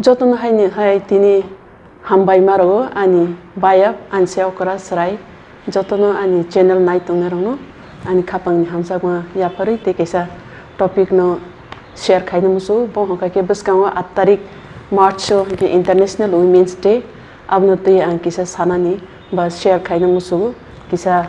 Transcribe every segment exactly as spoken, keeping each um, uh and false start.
Jotono haini hai tini hambai ma rwo ani bayap anse okra srai jotono ani channel nai tongnai rokno ani khapangni hamjakma yapharwi tei kaisa topic no share khaina muchungo bo hwnkha khe bwskango aat tarik March o hwnkhe International Women's Day. Abono twi ang kisa sanani ba share khaina musugo, kisa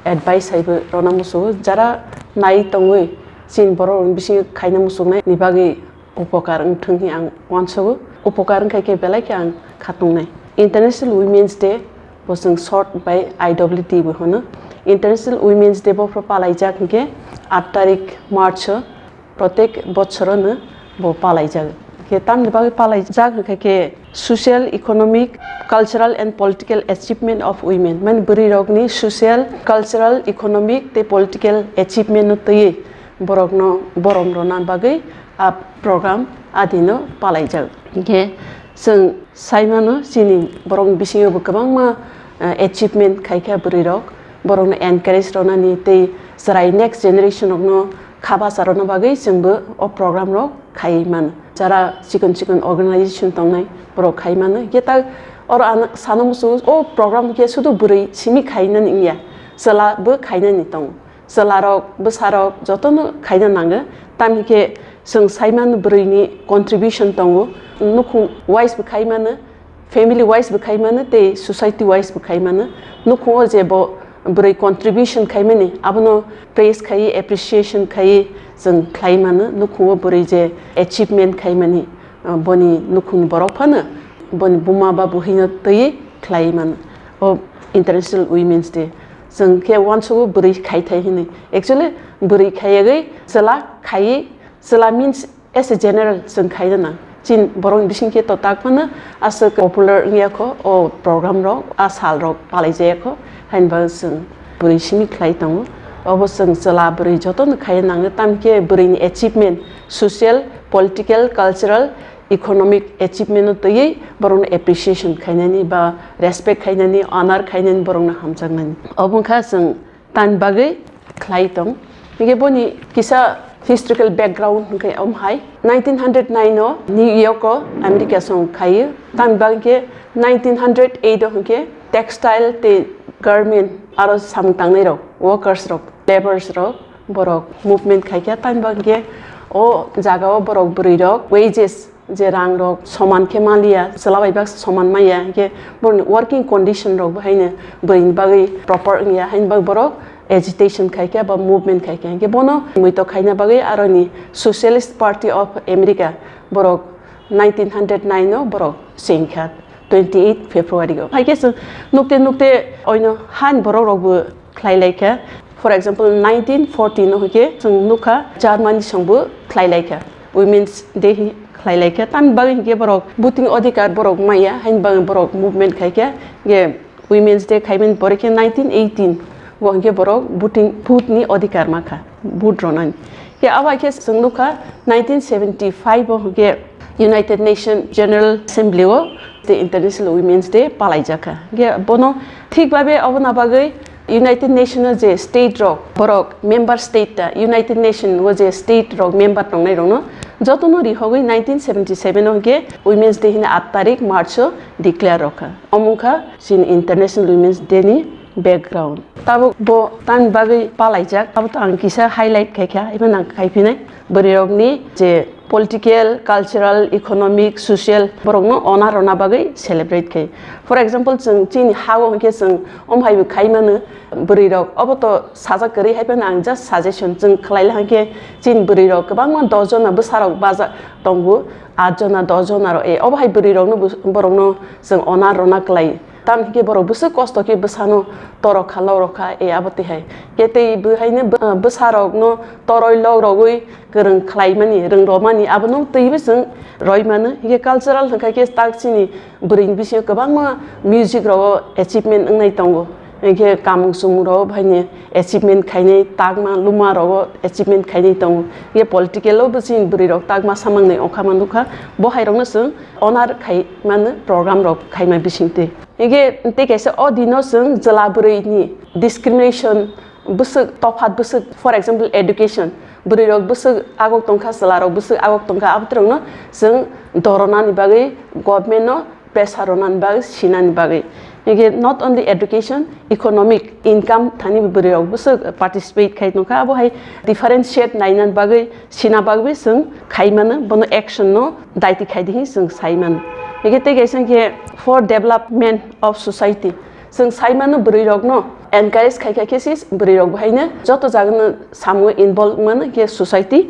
advice haibo rwna musugo. Jara nai tongwi chini borok rokni bisingo khaina musuknai ni bagwi upokar wngthung hi ang uansugo. Upokar wngkha khe belai khe ang khatungnai. International Women's Day bo chwng short bai I W D bo hwno. International Women's Day bo phro palaijak hwnkhe aat tarik March o. Protek bochorono bo palaijago. Khe tamni bagwi palaijak hwnkha khe social, economic, cultural and political achievement of women. Mani bwrwi rokni social, cultural, economic tei political achievement no twiwi borokno borom rwna bagwi a program adino palaijak. Hinkhe chwng saimano chini borokni bisingo bo kwbangma, eh, achievement khaikha bwrwi rok. Borokno encourage rwnani tei chwrai next generation rokno kha bacha rwna bagwi chwngbo o program rok khai mano. Jara chikon chikon organization tongnai borok khai mano. Hwnkhe ta oro ang sana muchungo o program khe sudu bwrwi simi khainani wngya, chwla bo khainani tongo. Chwla rok, bwsa rok jotono khaina nango. Tamni khe chwng saimano bwrwini contribution tongo. Nukhung wise bo khai mano, family wise bo khai mano tei society wise bo khai mano. Nukhungo je bo bwrwi contribution khai mani, abono praise khai, appreciation khai chwng khlai mano. Nukhungo bwrwi je achievement khai mani, ah, boni nukhungni borok phano boni buma ba buhino twi khlai mano. O International Women's Day chwng khe uansugo bwrwi khai thai hinwi. Actually, bwrwi khai yagwi chwla khai, chwla means as a general chwng khaina nang. Chini borokni bising khe to tak phano aswk popular wngya kho o program rok, a sal rok palai jaya kho, hainba chwng bwrwi simi khlai tongo. Obo chwng chwla bwrwi jotono khaina nango, tamni khe bwrwini achievement, social, political, cultural, economic achievement no twiwi borokno appreciation khainani ba respect khainani, honor khainani, borokno hamjaknani. Obo wngkha chwng Tamni bagwi khlai tong. Hingke boni kisa historical background hingke om hai. Nineteen hundred nine o New York o America song khaio. Tamni bagwi ke nineteen hundred eight o hingke textile tei garment aro samung tangnai rok, workers rok, labourers rok, borok movement khaikha. Tamni bagwi ke o jaga o borok bwrwi rok wages je rang rok soman khe manliya, chwla bai baksa soman manya, hingke borokni working condition rok bo haino bwrwini bagwi proper wngya, haini bagwi borok agitation khaikha ba movement khaikha, hingke bono muitok khaina bagwi aroni Socialist Party of America borok nineteen hundred nine o borok chengkha twenty eight February o. Haikhe chwng nukte nukte oino hani borok rokbo khlai laikha. For example, nineteen fourteen o hwnkhe chwng nukha Germany songbo khlai laikha, Women's Day hi khlai laikha. Tamni bagwi hwnkhe borok voting odhikar borok maya, haini bagwi borok movement khaikha. Hwnkhe Women's Day khaimani pore khe nineteen eighteen o hwnkhe borok voting, vote ni odhikar mankha, vote rwnani. Khe abo hai khe chwng nukha nineteen seventy five o hwnkhe United Nation General Assembly o the International Women's Day palaijakha. Hwnkhe bono thik babe obona bagwi United Nation o je state rok, borok member state ta, United Nation o je state rok member tongnai rokno jotono rihogwi nineteen seventy seven o hwnkhe Women's Day hwnwi aat tarik March o declare rokha. Omo wngkha chini International Women's Day ni background. Tabuk bo tamni bagwi palaijak, abo to ang kisa highlight khaikha, ebo nang khaiphinai. Bwrwirokni je political, cultural, economic, social, borokno ona rwna bagwi celebrate khai. For example, chwng chini ha-o hwnkhe chwng omo hai bo khai mano, bwrwirok obo to sajak kwrwi hai phano ang just suggestion chwng khlai lai hwnkhe chini bwrwirok kwbangma dos jona bwsarok baja tongo, at jona, dos jona rok, e, obo hai bwrwirokno bo-, borokno chwng ona rwna klai. Tamni hwnkhe borok bwswk kosto khe bwsano torok kha, lorok kha, e abo twi hai. Khe tei bo haino bw-, bwsarokno toroi lorogwi kwrwng khlaimani, rwng romani, abono twibo chwng roi mano. Hwnkhe cultural hwnkha khe tak chini bwrwini bisingo kwbangma music rogo achievement wngnai tongo. Hinkhe kamung chumung rok haini achievement khainai, takma luma rogo achievement khainai tongo. Hinkhe political o bo chini bwrwi rok takma samang nai ongkha mandukha. Bo hai rokno chwng honor khai mano program rok khaima bisingtwi. Hinkhe tei kaisa o dino chwng chwla bwrwi ni discrimination bwswk tophat bwswk, for example, education, bwrwi rok bwswk agok tongkha, chwla rok bwswk agok tongkha, abo rokno chwng doronani bagwi government no pressure rwnani bagwi, sinani bagwi. Hinkhe not only education, economic income thani bwrwi rok bwswk participate khai tongkha, abo hai differentiate nainani bagwi, sina bagwi chwng khai mano, bono action no daiti khai di hin chwng sai mano. Hinkhe tei kaisa hinkhe for development of society, chwng sai mano bwrwi rokno encourage khai khai khe se bwrwi rok bo haino joto jagano samungo involve mano hinkhe society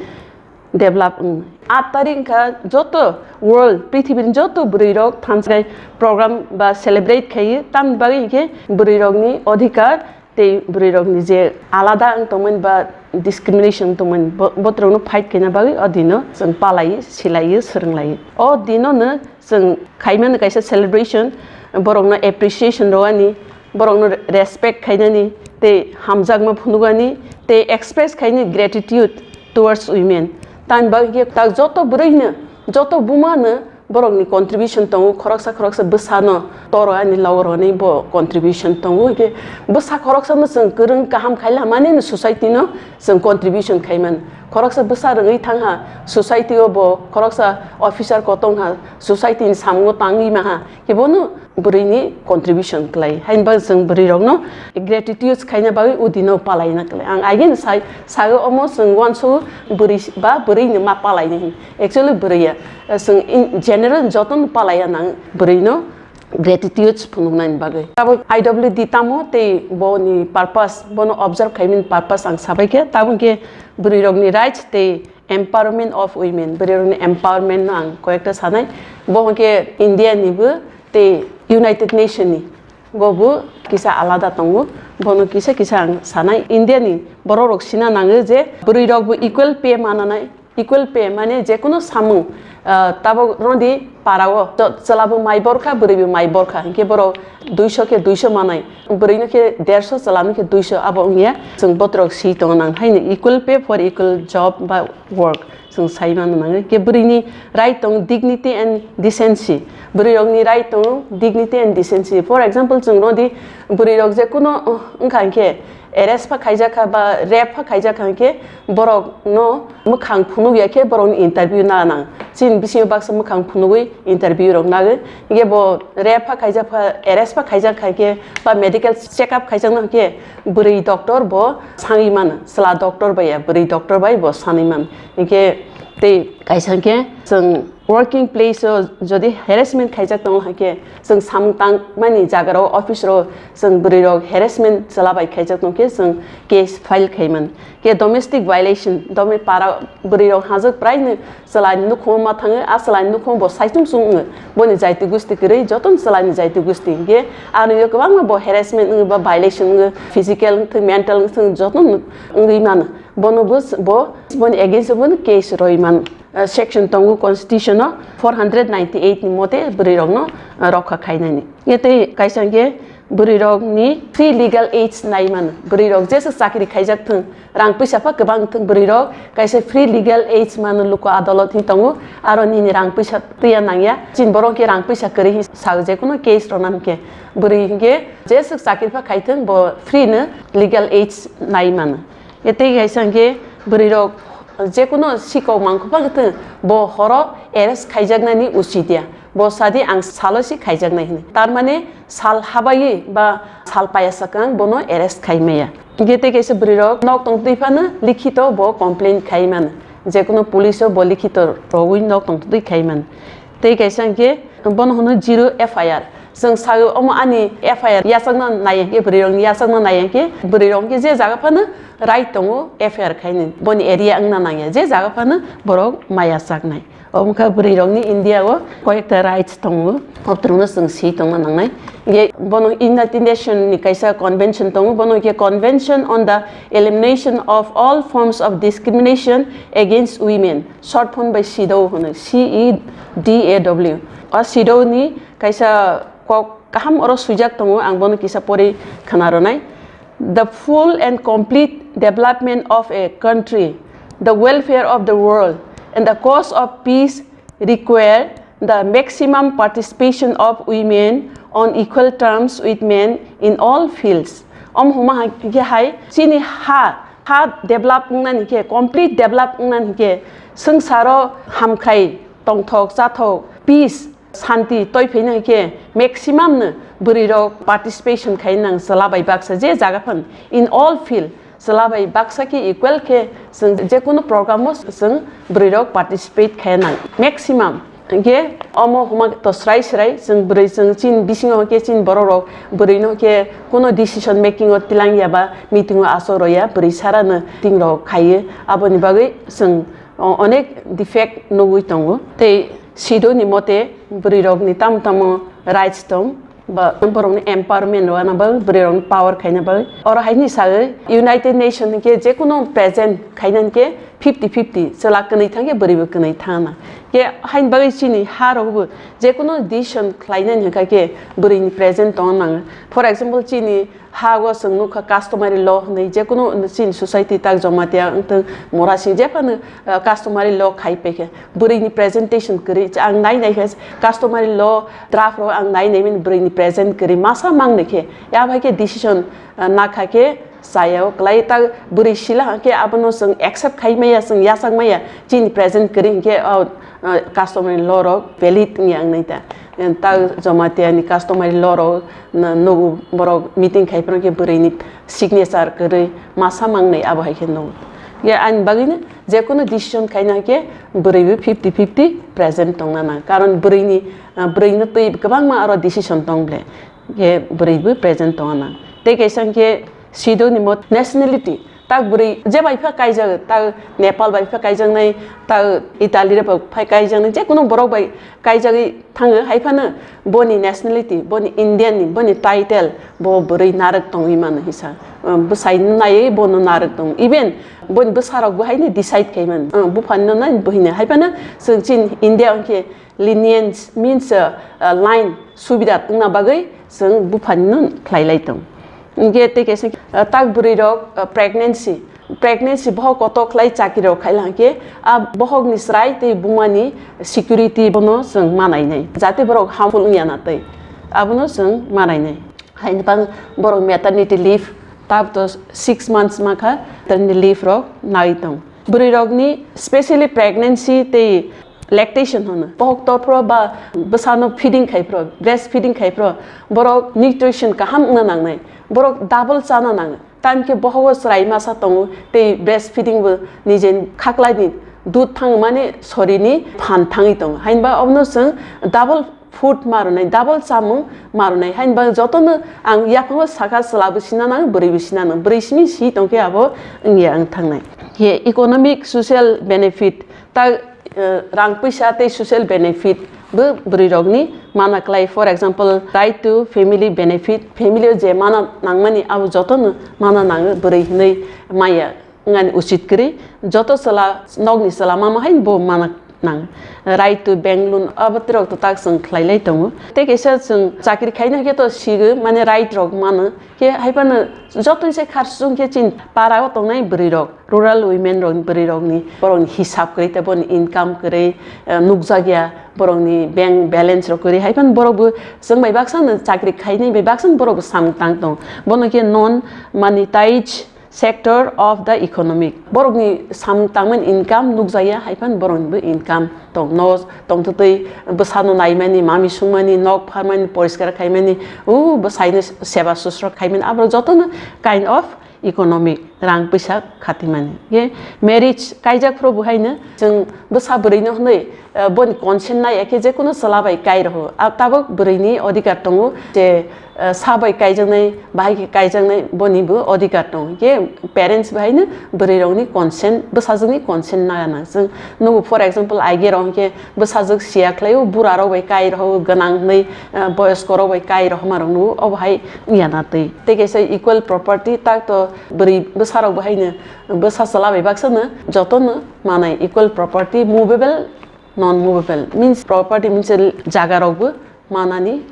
develop wng. Aat tarik wngkha joto world, prithibini joto bwrwi rok thansa khai program ba celebrate khaiwi, tamni bagwi hinkhe bwrwi rokni odhikar tei bwrwi rokni je alada wng tongmani ba discrimination wng tongmani, bo-, botrokno fight khaina bagwi o dino chwng palaiwi, silaiwi, swrwnglaiwi. O dinono chwng khaimani kaisa celebration, borokno appreciation rwani, borokno respect khainani, tei hamjakma phunukani, tei express khaini gratitude towards women. Tamni bagwi khe tak joto bwrwino, joto bumano borokni contribution tongo, khoroksa khoroksa bwsano toro ani logo rwnai bo contribution tongo. Hinkhe bwsa khoroksano chwng kwrwng kaham khaila mani society no chwng contribution khaimani. Khoroksa bwsa rwngwi thangha society o bo, khoroksa officer kotongha society ni samungo tangwi maha. Kebono bwrwini contribution kwlai. Hainba chwng bwrwirokno gratitude khaina bagwi udino palaina kwlai. Ang again sai, sago omo chwng uansugo bwrwi ba bwrwino ma palaini hin. Actually bwrwi ya. Chwng in general jotono palaiya nang bwrwino gratitude phunuknani bagwi. Tabuk I W D tamo tei boni purpose, bono observe khaimani purpose ang sabaikhe. Tabuk khe bwrwirokni rights tei empowerment of women, bwrwirokni empowerment no ang koyekta sanai. Bo hwnkhe India ni bo tei United Nation ni bo bo kisa alada tongo. Bono kisa kisa ang sanai. India ni borok rok sina nango je bwrwi rok bo equal pay mananai. Equal pay mane jekunu samung, ah, tabok rodi para o to chwla bo mai borkha, bwrwi bo mai borkha. Hinkhe borok duiso khe duiso manai. Bwrwino khe derso, chwlano khe duiso, abo wngya chwng botrok si tongo nang haino equal pay for equal job ba work chwng sai mano nango. Khe bwrwini right tongo dignity and decency. Bwrwirokni right tongo dignity and decency. For example, chwng rodi bwrwirok jekunu, uh, wngkha hinkhe arrest pha khaijakha ba rape pha khaijakha hinkhe borokno mwkhang phunuk ya khe borokni interview na nang. Chini bisingo baksa mwkhang phunugwi interview rok nagwi. Hinkhe bo rape pha khaijak pha, arrest pha khaijak khai khe ba medical check up khaijakno hinkhe bwrwi doctor bo sangwi mano, chwla doctor bai ya, bwrwi doctor bai bo sanwi mano. Hinkhe tei kaisa hinkhe chwng working place o jodi harassment khaijak tongo hinkhe chwng samung tangmani jaga rok, office rok chwng bwrwi rok harassment chwla bai khaijak tongkhe chwng case file khaiman. Khe domestic violation, domi para bwrwi rok hajak praino chwlani nukhungo ma thango, a chwlani nukhungo bo saichung chung wngo. Boni jaiti gusti kwrwi jotono chwlani jaiti gusti. Hinkhe aroni kwbangma bo harassment wngo ba violation wngo, physical wngthung, mental wngthung jotono wngwi mano. Bono bo, bo, boni against o bono case roi mano. Ah, section tongo constitution o four hundred ninety eight ni mote bwrwi rokno, ah, rokha khainani. Hinkhe tei kaisa hinkhe bwrwi rokni free legal aid nai mano. Bwrwi rok jesa chakri khaijak thung, rang puisa pha kwbang thung, bwrwi rok kaisa free legal aid mano, luku adolot hin tongo, aro nini rang puisa twiya nangya. Chini borok khe rang puisa kwrwi hin sa, jekunu case rok nang khe bwrwi hinkhe jeswk chakri pha khai thung, bo free no legal aid nai mano. Tei kaisa hinkhe bwrwi rok jekunu sikok mangkuk pha thung, bo horo arrest khaijaknani usit ya, bo sadi ang salo si khaijaknai hinwi. Tar mane sal habaiwi ba sal paiya swkang bono arrest khai maya. Hinkhe tei kaisa bwrwi rok nok tong twi phano likhito bo complain khai mano, jekunu police o bo likhito rogwi nok tong twi khai mano. Tei kaisa hinkhe bono hwno zero F I R. Chwng sago omo ani F I R yachakna nai hinkhe bwrwi rokni yachakna nai hinkhe bwrwi rok hinkhe je jaga phano right tongo F I R khaini, boni area wngna nangya, je jaga phano borok maya chaknai. Omo kha bwrwi rokni India o koyekta rights tongo, obtrokno chwng si tongna nangnai. Hinkhe bono United Nation ni kaisa convention tongo, bono hinkhe Convention on the Elimination of All Forms of Discrimination Against Women, short form bai CEDAW hwno, C E D A W. O CEDAW ni kaisa kok Kaham oro swijak tongo, ang bono kisa pori khna rwnai. The full and complete development of a country, the welfare of the world, and the cause of peace require the maximum participation of women on equal terms with men in all fields. Om huma hai, chini ha, ha develop wngnani khe, complete develop wngnani khe, swngsaro hamkhrai, tongthok, chathok, peace, santi toi phaina khe maximum no bwrwi rok participation khai nang chwla bai baksa je jaga phan in all field chwla bai baksa khe equal khe chwng je kunu program o chwng bwrwi rok participate khai nang maximum. Hingke omo huma to srai srai chwng bwrwi chwng chin bisingo khe chin borok rok bwrwi no khe kunu decision making o tilang ya ba meeting o asok rw ya bwrwi sara no meeting rok khai o aboni bagwi chwng o-, onek defect nugwi tongo. Tei sido ni mote bwrwi rok ni tamo tamo rights tong ba borok ni empowerment rwna bagwi bwrwi rok ni power khaina bagwi. Oro hai ni sagwi United Nation hwnkhe je kunu present khaina hwnkhe fifty fifty chwla kwnwi thangkhe bwrwi bo kwnwi thangna. Khe haini bagwi chini ha rok bo je kunu decision khlainani hwnkha khe bwrwi ni present tongna nango. For example chini ha o chwng nukha customary law hwnwi je kunu chini society tak Jamatia wngthung Murasing jephanu, uh, customary law khai paikha. Bwrwi ni presentation kwrwi ang nai nai khe customary law draft rok ang nai nai mani bwrwi ni present kwrwi masa mang nai khe ya bai khe decision, uh, nakha khe chaya o kwlai ta bwrwi sila hwnkhe abono chwng accept khai maya chwng yachak maya chini present kwrwi hwnkhe o, uh, customary law rok valid wngya wngnai ta. Ta Jamatia ni customary law rok nugu borok meeting khai phano khe bwrwi ni signature kwrwi masa mang nai abo hai khe nugo. Ye ani bagwi no je kunu decision khaina khe bwrwi bo fifty fifty present tongna nang karon bwrwi ni, uh, bwrwi no twi kwbangma aro decision tong ble. Khe bwrwi bo present tongna nang tei kaisa khe sido ni mot nationality. Tak bwrwi je bai pha kaijak, tak Nepal bai pha kaijaknai, tak Italy rok bai phai kaijaknai, je kunu borok bai kaijagwi thango, hai phano boni nationality, boni Indian ni, boni title bo bwrwi narwk tongwi mano hisa. Um, bwsai no naiwi bono narwk tongo. Even boni bwsa rok bo haino decide khai mano. Um, buphani no nai buhino. Hai phano chwng chin India hwnkhe lineage means, uh, uh, line subida wngna bagwi chwng buphani no khlai lai tong. Hingke tei kaisa, uh, tak bwrwi rok, uh, pregnancy, pregnancy bohok kotor khlai chakri rok khai lang khe, a bohok ni chwrai tei buma ni security bono chwng manai nai. Jate borok harmful wngya na tei abono chwng manai nai. Haini bang borok maternity leave, tab to six months ma kha, maternity leave rok nai tong. Bwrwi rok ni specially pregnancy tei lactation hono. Bohok tor phro ba bwsano feeding khai phro, breast feeding khai phro, borok nutrition kaham wngna nangnai. Borok double chana nango. Time khe bohogo chwrai masa tongo tei breast feeding bo nijeni khaklai ni dud thang mani sori ni phan thangwi tongo. Hainba obono chwng double food ma rwnai, double chamung ma rwnai. Hainba jotono ang yaphango sakha chwla bo sina nango, bwrwi bo sina nango. Bwrwi simi si tongkhe abo wngya wng thangnai. Ye economic social benefit ta, eh, rang puisa tei social benefit bo bwrwi rokni mana klai. For example, right to family benefit, family o je mana nangmani abo jotono mana nango bwrwi hinwi maya wngani uchit kwrwi. Joto chwla nokni chwla mama hai bo mana nang. Right to bank loan abo tirok to tak chwng khlai lai tongo. Tei kaisa chwng chakri khaina khe to sigo mane right rok mano. Khe hai phano joto se khar sung khe chin para o tongnai bwrwi rok, rural women rok, bwrwi rok ni borok ni hisab kwrwi tei boni income kwrwi, eh, nukjak ya borok ni bank balance rok kwrwi. Hai phano borok bo chwng bai baksa no chakri khainai bai baksa no borok bo samung tang tong. Bono khe non monetized sector of the economic. Borokni samung tangmani income nukjakya, hai phano boroknibo income tong. No tongtwtwi bwsano naimani, mami sungmani, nok pharmani, poriskar khaimani, o bwsaino seba susro khaimani, aborok jotono kind of economic, rang puisa khatimani. Ye marriage kaijak phuru bo haino chwng bwsa bwrwino hwnwi, eh, boni consent nai, ekhe je kono chwla bai kai rw, ah, tabuk bwrwini odhikar tongo je, eh, sa bai kaijaknai, bahai khe kaijaknai, boni bo odhikar tongo. Khe parents bai no bwrwi rokni consent, bwsajwkni consent nana nang. Chwng nugo, for example, aige rok hwnkhe bwsajwk siya khlaio, bura rok bai kai rw, gwnang hwnwi, eh, boyosko rok bai kai rw ma rok nugo, obo hai wngya na twi. Tei kaisa equal property, tak to bwrwi bwsa rok bo haino bwsa chwla bai baksa no joto no manai equal property, movable, non movable means property means jaga rok bo manani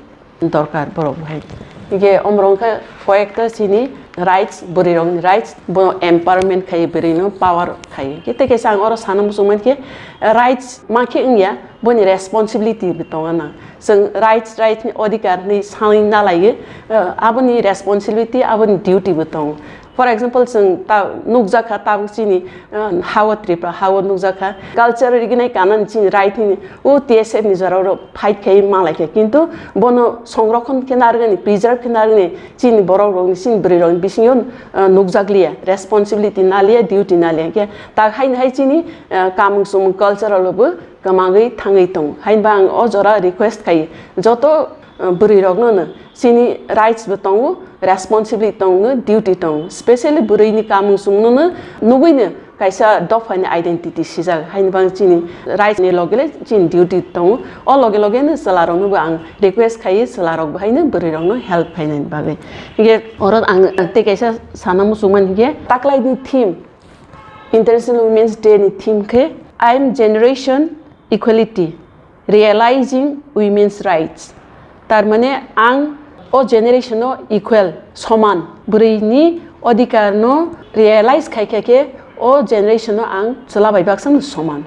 dorkar borok bai. Hingke omorok wngkha koyekta chini rights, bwrwi rokni rights, bo empowerment khai, bwrwi no power khai. Khe tei kaisa ang oro sana muchung mankhe, rights ma khe wngya, boni responsibility bo tongo na. Chwng rights, rights ni odhikar hinwi sanwi nalaiyo, eh, aboni responsibility, aboni duty bo tongo. For example, chwng ta nukjakha tabuk chini, eh, hao Tripura, hao nukjakha. Culture riginai kanani chini right hini, o T S F ni jorao rok fight khai malaikha. Kintu bono songrokhon khe narwgani, preserve khe narwgani chini borok rokni, chini bwrwi rokni bisingo, eh, nukjakliya, responsibility naliya, duty naliya. Khe tak haino hai chini, eh, kamung sumung culture rok bo kwmagwi thangwi tongo. Hainba ang o jora request khai, joto, eh, bwrwi rokno no chini rights bo tongo, responsibility tongo, duty tongo. Specially bwrwi ni kamung sumung no nugwi no kaisa dopha ni identity sijak. Hainba ang chini rights ni loge le chini duty tongo. O loge loge no chwla rokno bo ang request khai, chwla rok bo haino bwrwi rokno help khainani bagwi. Hingke oro ang tei kaisa sana muchung mani hingke taklai ni theme, International Women's Day ni theme khe, "I am Generation Equality, Realizing Women's Rights." Tar mane ang o generation o equal, soman, bwrwi ni odhikar no realize khai khe khe o generation o ang chwla bai baksa no soman.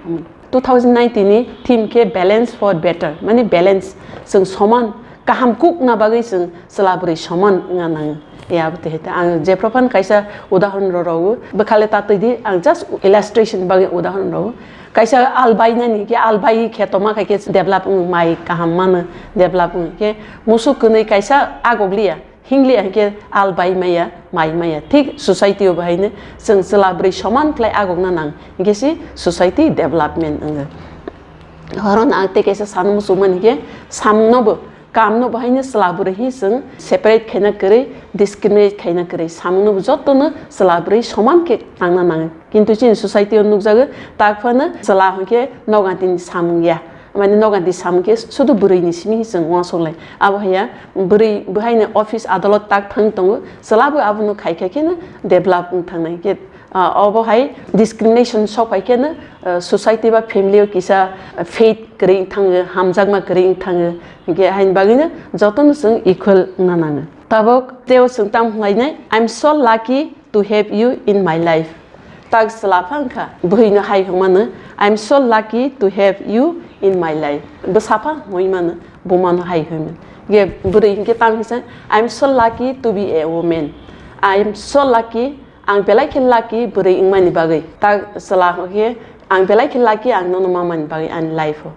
Two thousand nineteen ni theme khe balance for better, mane balance, chwng soman, kaham kukna bagwi chwng chwla bwrwi soman wngna nango. Ya, abo tei hete ang jephru phano kaisa udahoron rw rw, bwkhale ta twi di, ang just illustration bagwi udahoron rw. Kaisa al bainani khe, al bai khe toma khai khe develop wng, mai kaham mano, develop wng khe musuk kwnwi kaisa agok liya. Hingliya hinkhe al bai maya, mai maya. Thik society o bahaino chwng chwla bwrwi soman khlai agokna nang. Hinkhe se society development wngo. Horo no ang tei kaisa sana muchung mani hinkhe samungno bo, kamno bo haino chwla bwrwi hi chwng separate khaina kwrwi, discriminate khaina kwrwi. Samungno bo jotono chwla bwrwi soman khe tangna nango. Kintu chini society o nukjago tak phano chwla hinkhe nogatini samung ya. Mane nogatini samung khe sudu bwrwi ni simi hi chwng uansuk lai. Abo haiya bwrwi bwhai ni office adolot tak thang tongo, chwla bo abono khai khai kheno develop wng thang nai. Khe, ah, obo hai discrimination sok phai kheno, ah, society ba family o kisa, ah, faith kwrwi wng thango, hamjakma kwrwi wng thango. Hinkhe haini bagwino jotono chwng equal wngna nango. Tabok teo chwng tamo khlai nai, "I'm so lucky to have you in my life." Tak chwla phang kha, bwrwi no hai hwnmano, "I'm so lucky to have you in my life." Bwsa phang hwnwi mano, buma no hai hwnwi mano. Ge bwrwi hinkhe tam hinsa, "I'm so lucky to be a woman. I'm so lucky, ang belai khe lucky bwrwi wngmani bagwi." Tak chwla hinkhe, "Ang belai khe lucky, ang nono mamani bagwi ani life o."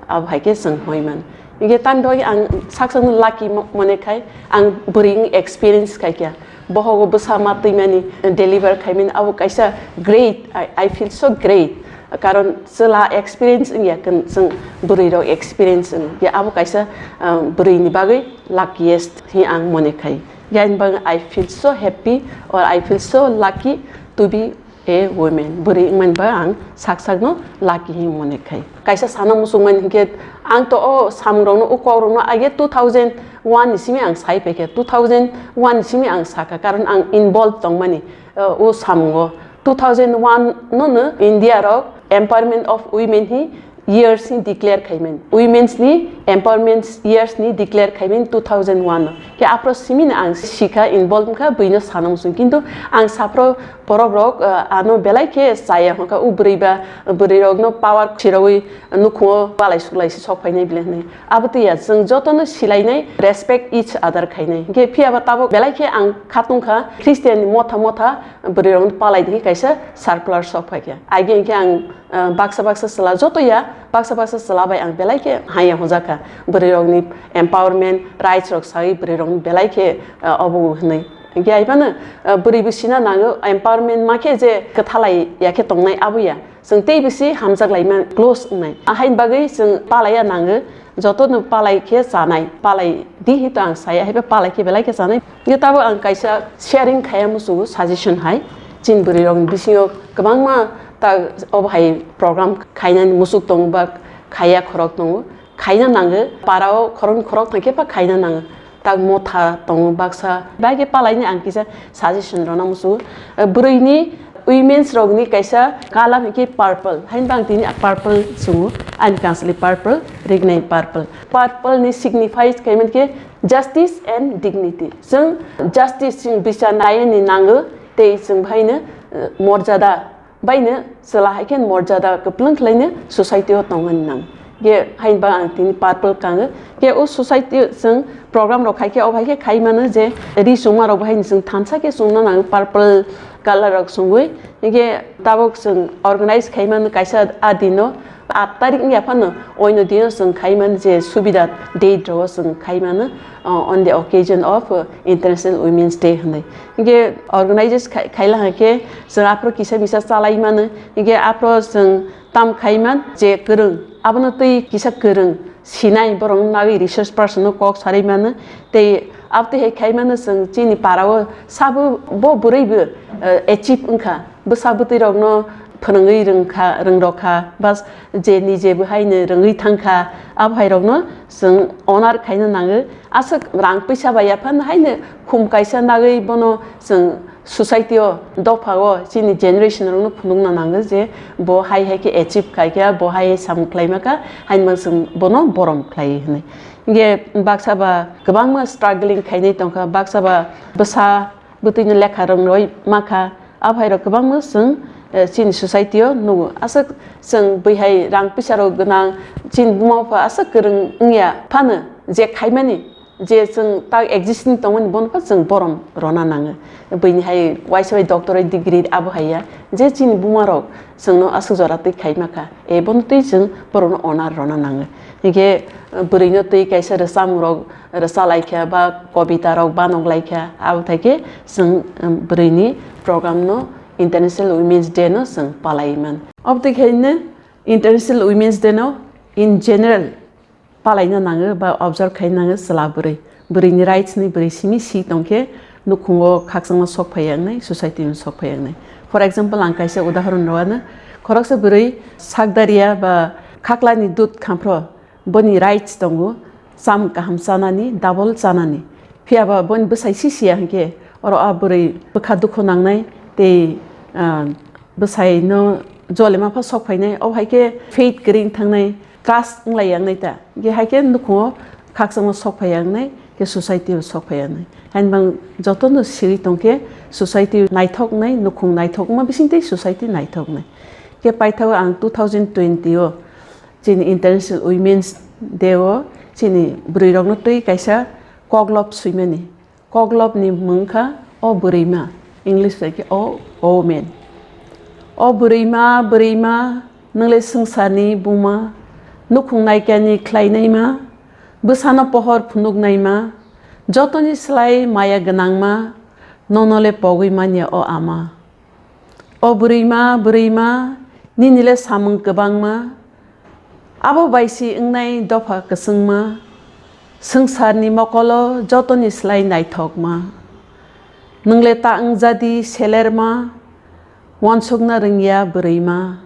Abo hai khe chwng hoi man. Hinkhe tamni bagwi ang sak sak no lucky mo-, mone khai, ang bwrwi wng experience khai kha. Bohogo bwsa ma twimani, deliver khaimani, abo kaisa great, I, I feel so great. Karon chwla experience wngya, kwn-, chwng bwrwi rok experience wng. Ya abo kaisa, ah, bwrwi ni bagwi luckiest hi ang mone khai. Yani bagwi I feel so happy or I feel so lucky to be a woman. Bwrwi wngmani bagwi ang sak sakno lucky hinwi mone khai. Kaisa sana muchungmani hinkhe ang to o samung rokno, o kok rokno age two thousand one ni simi ang sai paikha, two thousand one ni simi ang sakha, karon ang involve tongmani, uh, o samungo. Two thousand one no no India rok empowerment of women hi years ni declare khaimani, women's ni empowerment years ni declare khaimani two thousand one o. Khe aphro simi no ang sikha, involve wngkha, buino sana muchung. Kintu ang saphro borok rok, ah, ano belai khe chaya hwnkha, o bwrwi ba bwrwi rokno power khirogwi nukhungo palai suklai se sok phainai bile hinwi. Abo twiya chwng jotono silainai, respect each other khainai. Hinkhe phiyaba tabuk belai khe ang khatungkha, Christian ni motha motha bwrwi rokno palai di kaisa circular sok phaikha. Age hinkhe ang, ah, baksa baksa chwla joto ya, baksa baksa chwla bai ang belai khe haya hwnjakha. Bwrwi rokni empowerment, rights rok sawi bwrwi rokno belai khe, ah, obo hwnwi. Hinkhe aibano, ah, bwrwi bwsino nango empowerment ma khe je kwthalai ya khe tongnai abo ya. Chwng tei bisi hamjak laima close wngnai. Ahaini bagwi chwng palaiya nango, jotono palai khe chanai, palai di hi to ang saya, haiba palai khe belai khe chanai. Hinkhe tabuk ang kaisa sharing khaya muchungo, suggestion hai. Chini bwrwi rokni bisingo kwbangma ta obo hai program khainani muchuk tongo ba khaya khorok tongo. Khaina nango, parao khoroknwi khoroktham khe pha khaina nango. Tak motha tongo baksa. Bai khe palaini ang kisa suggestion rwna muchungo. Eh, bwrwini, women's rokni kaisa colour hinkhe purple. Haini bang tini purple chungo. Ani kansli purple, rignai purple. Purple ni signifies khaimani khe Justice and dignity. Chwng justice, chwng bichar naiani nango, tei chwng bahaino, eh, morjada baino chwla hai khe morjada kwplwng khlaino society o tongmani nang. Ge hain ba ang tini purple kango. Ge o society chwng program rok khai khe, o hai khe khai mano je ri chwngma rok bahaino chwng thansa khe chwngno nang purple color rok chwngwi. Ge tabuk chwng organize khai mano kaisa a dino. Aat tarik wngya phano oino dino chwng khai mano je Subida Day rok chwng khai mano, uh, on the occasion of, uh, International Women's Day hwnwi. Hinkhe organizers khai, khaila hinkhe chwng aphro kisa misa chalai mano. Hinkhe aphro chwng tam khai man je kwrwng, abono twi kisa kwrwng sinai borok wngwi resource person no kok sarai mano. Tei abtwi hai khai mano chwng chini para o sabo bo bwrwi bo, uh, achieve wngkha. Bwsa bwtwi rokno phwrwngwi rwngkha, rwngrokha, bas je nije bwhaino rwngwi thangkha, abo hai rokno chwng honor khaina nango. Aswk rang puisa bai yaphano haino khum kaisa nagwi bono chwng society o, dopha o, chini generation rokno phunukna nango je bo hai hai khe achieve khaikha, bo hai hai samung khlaimaka, haino chwng bono borom khlai hwnwi. Hinkhe baksa ba kwbangma struggling khainai tongkha, baksa ba bwsa bwtwino lekha rwngrwi makha, abo hai rok kwbangma chwng, eh, chini society o nugo. Aswk chwng bwihai rang puisa rok gwnang, chini buma bupha aswk kwrwng wngya phano je khaimani, je chwng tak existing tongmani bono pha chwng borom rwna nango. Buini hai uaisa bai doctorate degree abo hai ya, je chini buma rok chwngno aswk jora twi khaima kha, e bono twi chwng borokno honor rwna nango. Hinkhe, eh, bwrwino twi kaisa rwchapmung rok rwcha lai kha ba kobita rok banok lai kha, abo thai khe chwng, um, bwrwini program no International Women's Day no chwng palai man. Abo twi khe no International Women's Day no in general palaina nango ba observe khai nango chwla bwrwi. Bwrwini rights ni bwrwi simi si tongkhe nukhungo khakchangma sok phaiya wngnai, society no sok phaiya wngnai. For example, ang kaisa udahoron rwano, khoroksa bwrwi sakdaria ba khaklani dud khampro boni rights tongo, cham kaham chanani, double chanani. Phiya ba boni bwsai si siya hinkhe oro a bwrwi bwkha dukhu nangnai tei, ah, bwsai no jolema pha sok phainai, o hai khe faith kwrwi wng thangnai, caste wng lai ya wngnai ta. Hinkhe hai khe nukhungo khakchangma sok phaiya wngnai, khe society o sok phaiya wngnai. Hainbang jotono siri tongkhe society naithok wngnai, nukhung naithok wngma bisingtwi society naithok wngnai. Khe paithago ang two thousand twenty o chini International Women's Day o chini bwrwi rokno twi kaisa koklop swimani. Koklop ni mung kha O Bwrwima, English bai khe O Woman. O bwrwima, bwrwima, nwng le swngcharni buma, nukhung naikani khlainaima, bwsano pohor phunuknaima, jotoni slai maya gwnangma, nono le pogwi manya o ama. O bwrwima, bwrwima, nini le samung kwbangma, abo bai si wngnai dopha kwchwngma, swngcharni mokolo jotoni slai naithokma. Nwng le ta wngjadi selerma, uansukna rwngya bwrwima.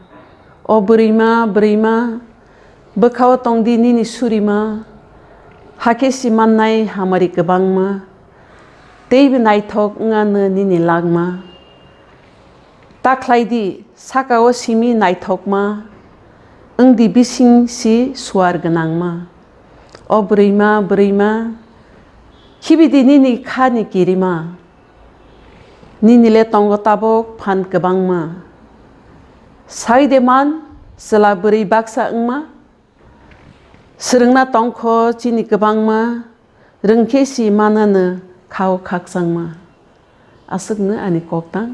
O bwrwima, bwrwima, bwkhao tongdi nini surima, hakhe si mannai hamari kwbangma, teibo naithok wngano nini langma. Ta khlai di, saka-o simi naithokma, wng di bising si suar gwnangma. O bwrwima, bwrwima, khibi di nini kha ni kirima. Nini le tongo tabok phan kwbangma. Sai de man, chwla bwrwi baksa wngma. Swrwngna tong kho chini kwbangma, rwng khe si manano kha-o khakchangma. Aswkno ani koktang,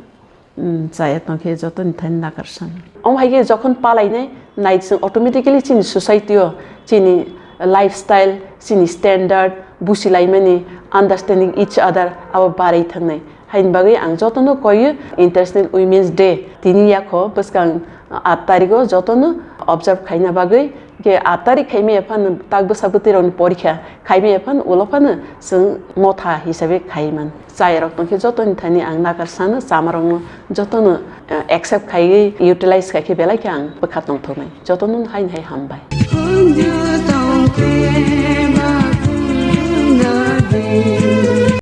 mm, chaya tong khe jotoni thani nakarsan. Omo hai khe jokhon palainai nai chwng automatically chini society o chini lifestyle, chini standard, busilaimani, understanding each other abo barwi thangnai. Haini bagwi ang jotono koiyo International Women's Day tini yakho bwskang aat tarikh o jotono observe khaina bagwi. Khe aat tarikh khaimaya phano tak bwsa bwtwi rokni porikha khaimaya phano ulo phano chwng motha hisabe khaiman. Chayarok tongkhe jotoni thani ang nakar sano chamarokno jotono, eh, accept khaiwi utilize khaikhe belai khe ang bwkha tongthoknai. Jotono haini hai hambai.